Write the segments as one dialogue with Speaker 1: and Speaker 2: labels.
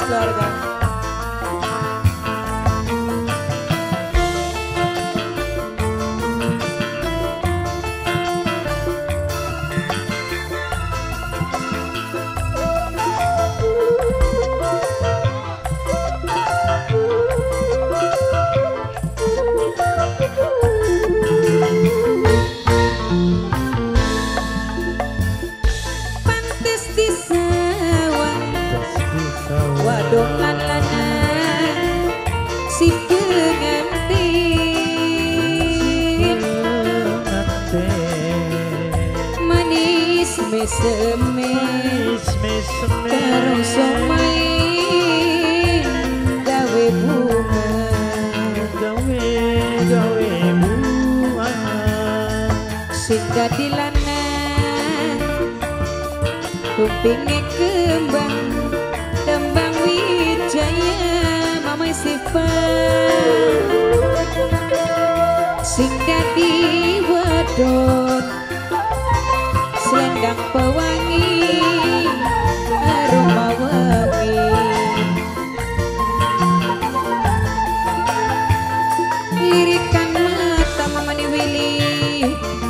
Speaker 1: Keluarga. Wadokan lanang si pengantin manis meseme terus somai gawe bunga
Speaker 2: gawe bunga
Speaker 1: sing dadi lanang kupinge kembang kembang wijaya mama Siva sing dadi wadon selendang pewangi aroma wangi lirikan mata mama ni Willy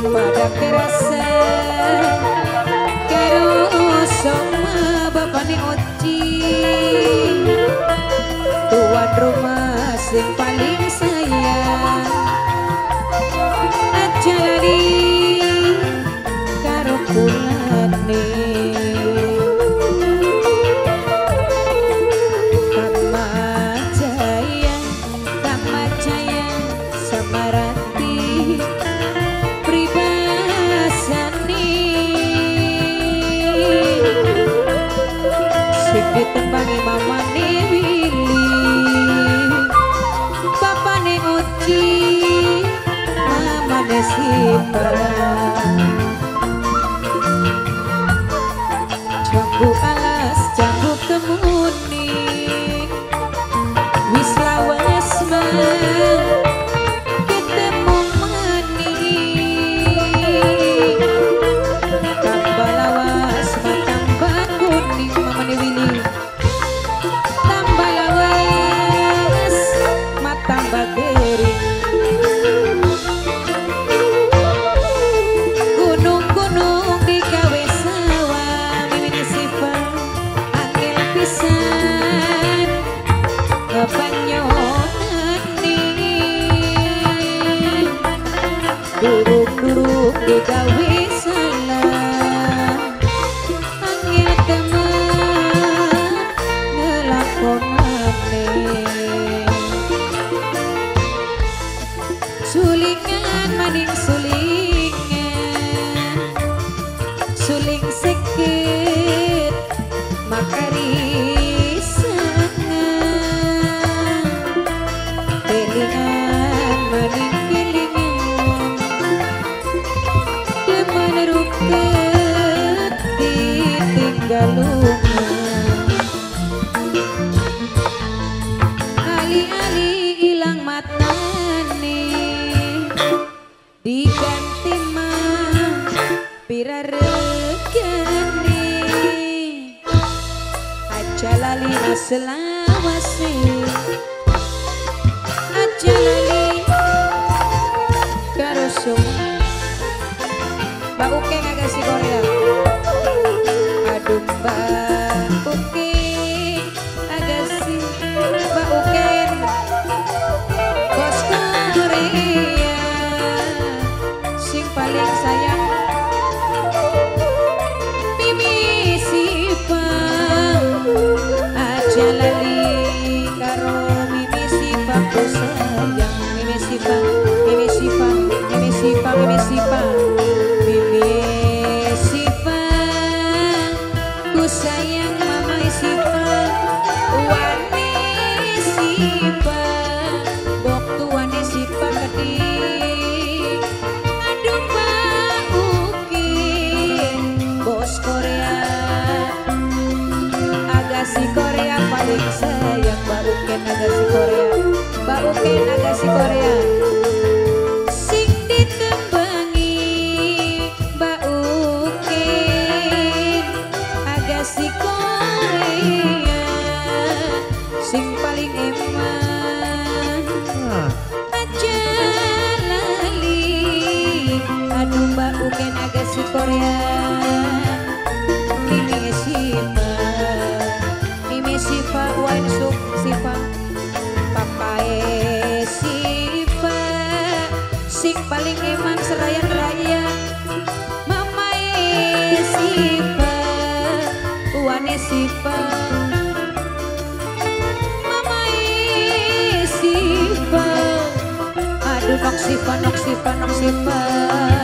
Speaker 1: pada kerasa karo sama bapak ni Oci tuan rumah sing paling sayang aja lali karo kulane Kamajaya Samarati pribasani sing ditembangi mamane Willy bapane Oci mamane Sipa jambu alas jambu kemuning wis lawas mah ketemu maning tambah lawas mah tambah kuning mamane Willy tambah lawas mah tambah kering gunung-gunung digawe sawah mimine Siva angel pisan kepanyonane duruk-duruk digawe salah angel temen ngelakonane sulingan maning sulingan suling sekit makarisangan kelingan maning kelingan demen ruket ditinggal lunga ali-ali ilang matane diganti mah pira regane aja lali selawase aja lali karo Mbak Uke ngagasi Korea aduh Mbak Uke agasi Mbak Uke bos Korea sing paling sayang Mimi Siva aja lali karo Mimi Siva ku sayang Mimi Siva Mimi Siva Mimi Siva Mimi Siva Mimi Siva ku sayang Mama Siva wani Siva bok tuane Siva kedik aduh Mbak Uki bos Korea agasi Korea paling sayang Mbak Uken agasi Korea Mbak Uken agasi Korea sing ditembangi Mbak Uken agasi Korea. Noksipa noksipa noksipa noksipa.